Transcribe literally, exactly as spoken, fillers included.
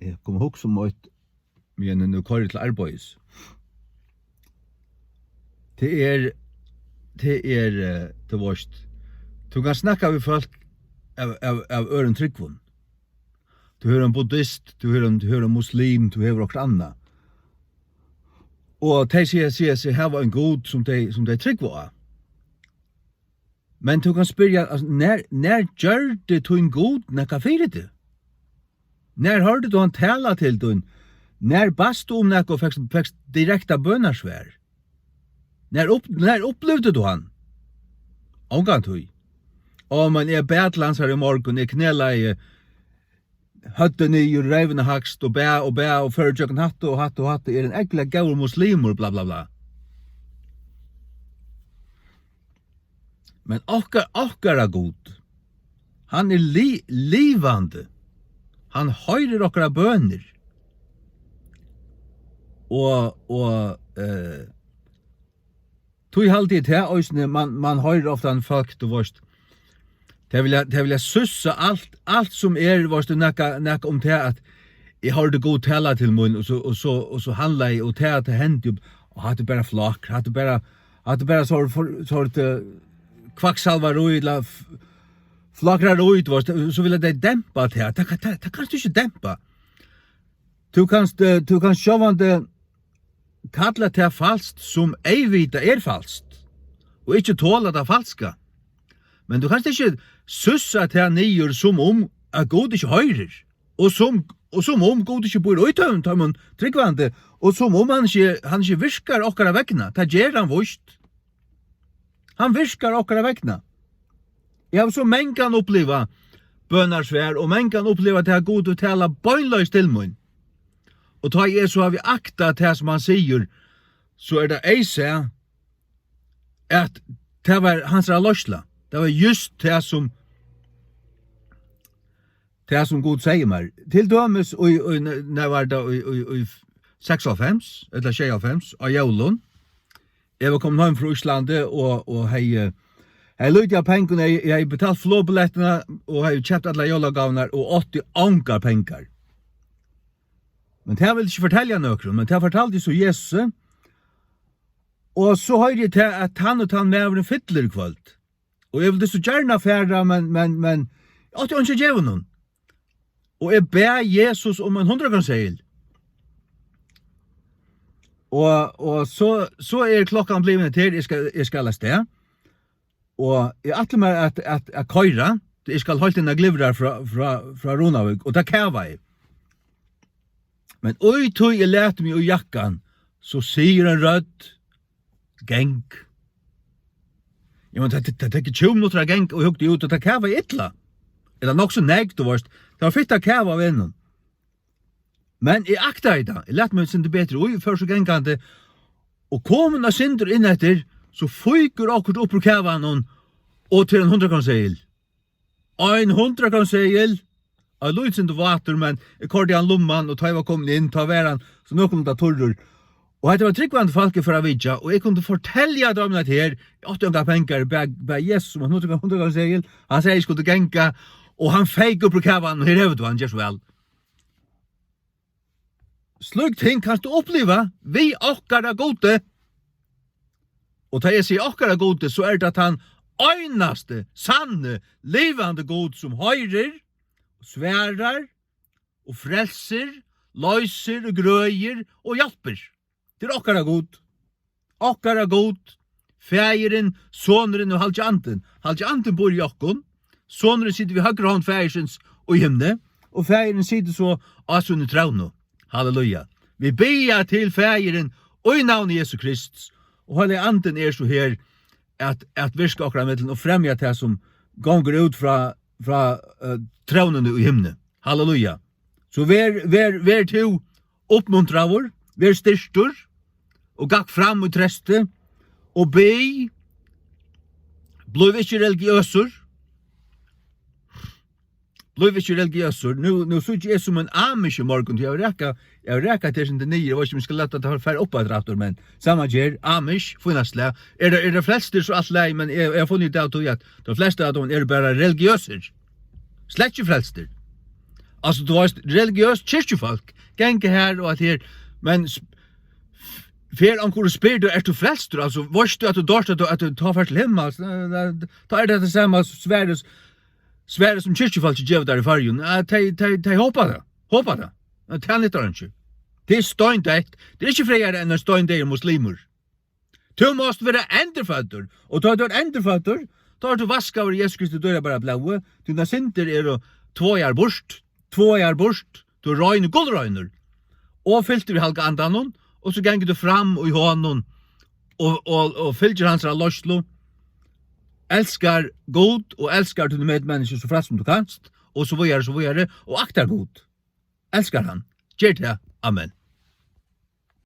Eg kom at hugsa um eitt, meðan eg nú koyri til arbeiðis. Tað er, tað er, eh, tú veist, tú kanst snakka við fólk av, av, av øðrum trúgvum. Tú hevur ein buddist, tú hevur ein, tú hevur ein muslim, tú hevur okkurt annað. Og tey siga, siga seg hava ein gud sum tey, sum tey trúgva á. Men tú kanst spyrja, altso, nær, nær gjørdi tín Gud nakað fyri teg? Nær hoyrdi tú hann tala til tín? Nær baðst tú um nakað og fekst, fekst direkta bønarsvar? Nær upp-, nær upplivdi tú hann? Ongantíð. Ó, men eg bað til hansara í morgun, eg knelaði, høvdið niður, reyvina hægst og bað og bað og fór ígjøgnum hatta og hatta og hatta, er ein ógvuliga góður muslimur, bla, bla, bla. Men okkara, okkara Gud, hann er li-, livandi. Hann hoyrir okkara bønir. Og, og, eh, tí haldi eg tað eisini, man, man hoyrir ofta fólk, tú veist, tey vilja, tey vilja sussa alt, alt sum er, veist tú, nakað, nakað um tað, at eg hoyrdi Gud tala til mín, og so, og so, og so handlaði, og tað, at tað hendi, og hatta er bara flakk, hatta er bara, hatta er bara so, for, so, eh, kvakksalvarí, ella f-, flakrarí, tú veist, so vilja tey dempa tað, tað, tað, tað kanst tú ikki dempa. Tú kanst, eh, tú kanst sjálvandi kalla tað falskt, sum eyðvitað er falskt, og ikki tola tað falska. Men tú kanst ikki sussa tað niður, sum um at Gud ikki hoyrir, og sum, og sum um Gud ikki býr í teimum, teimum trúgvandi, og sum um hann ikki, hann ikki virkar okkara vegna. Tað ger hann víst. Hann virkar okkara vegna. Eg havi so mangan upplivað bønarsvar, og mangan upplivað tað, at Gud hevur talað beinleiðis til mín. Og tá eg so havi aktað tað, sum hann sigur, so er tað eisini, at tað var hansara leiðsla. Tað var júst tað, sum, tað, sum Gud segði mær. Til dømis, í, í, nær var tað, í, í, í seksoghálvfems ella sjeyoghálvfems á jólum, eg var komin heim frá Íslandi og, og hevði, hevði lítið av pengum. Eg, eg hevði betalt flogbillettina og hevði keypt allar jólagávurnar og átti ongar pengar. Men tað vildi eg ikki fortelja nøkrum, men tað fortaldi eg so Jesusi. Og so hoyri eg tað, at tann og tann maðurin fyllir í kvøld. Og eg vildi so gjarna fara, men, men, men eg átti einki at geva honum. Og eg bað Jesus um ein hundraðkrónuseðil. Og, og so, so er klokkan blivin til, eg skal, eg skal avstað. Og eg ætli mær at, at, at koyra, tí eg skal heilt inn á Glyvrar frá, frá, frá Runavík, og tað kavaði. Men í tí eg læt meg í jakkan, so sigur ein rødd: "Gang." Ja, men tað, tað, tað tekur tjúgu minuttir at ganga, og eg hugdi út, og tað kavaði illa. Ella nokk so nógv, tú veist. Tað var fitt at kava á vegnum. Men eg aktaði tað. Eg læt meg sindur betur í, fór so gangandi, og komin eitt sindur inn eftir, so fýkur okkurt upp úr kavanum, og til ein hundraðkrónuseðil. Ein hundraðkrónuseðil. Ein lítið sindur vátur, men eg koyrdi hann lumman, og tá eg var komin inn, tá var hann so nøkulunda turrur. Og hetta var trúgvandi fólk, eg fór at vitja, og eg kundi fortelja teimum, at her, eg átti ongar pengar, bað, bað Jesus um ein hundrað, hundraðkrónuseðil, hann segði, eg skuldi ganga, og hann feyk upp úr kavanum, og her hevur tú hann, ger so væl. Slík ting kanst tú uppliva við okkara Gudi. Og tá eg sigi okkara Gudi, so er tað tann einasti, sanni, livandi Gud, sum hoyrir, svarar og frelsir, loysir og grøðir og hjálpir. Tað er okkara Gud. Okkara Gud, Faðirin, Sonurin og Halgi Andin. Halgi Andin býr í okkum. Sonurin situr við høgru hond Faðirsins í himni, og Faðirin situr so á síni trónu. Halleluja. Vit biðja til Faðirin í navni Jesu Krists, og Heilagi Andin er so her at, at virka okkara millum og fremja tað sum gongur út frá, frá, eh, trónuni í himni. Halleluja. So ver, ver, ver tú uppmuntraður, ver styrktur og gakk fram í treysti og bið. Blív ikki religiøsur. Blív ikki religiøsur. Nú, nú síggi eg sum ein amish í morgun, tí eg havi rakað, eg havi rakað tað sindur niður, eg veit ikki, um eg skal lata tað fara upp aftur, men sama ger, amish, fínasta slag. Er tað, er tað frelstir, so alt í lagi, men eg, eg havi funnið út av tí, at teir flestu av teimum eru bara religiøsir. Slett ikki frelstir. Altso, tú veitst, religiøst kirkjufólk ganga her og at her, men s-, fer onkur og spyr, tú, ert tú frelstur? Altso, veitst tú at tú doyrt, at tú, at tú tá fert til himmals? Eh, eh, tá er tað tað sama svarið, svarið sum kirkjufólk geva tær í Føroyum. Ja, tey, tey, tey hopa tað. Hopa tað. Men tað nyttar einki. Tað er steindeytt. Tað er ikki frægari enn ein steindeyður muslimur. Tú mást vera endurføddur, og tá tú ert endurføddur, tá ert tú vaskaður í Jesu Kristi dýrabara blóði. Tínar syndir eru tváar burt, tváar burt. Tú ert rein, gullreinur. Og fyltur við Halga Andanum, og so gongur tú fram í honum og, og, og fylgir hansara leiðslu. Elskar Gud og elskar tíni medmenniskju so frægt sum tú kanst, og so víðari, so víðari, og aktar Gud. Elskar hann. Ger tað. Amen.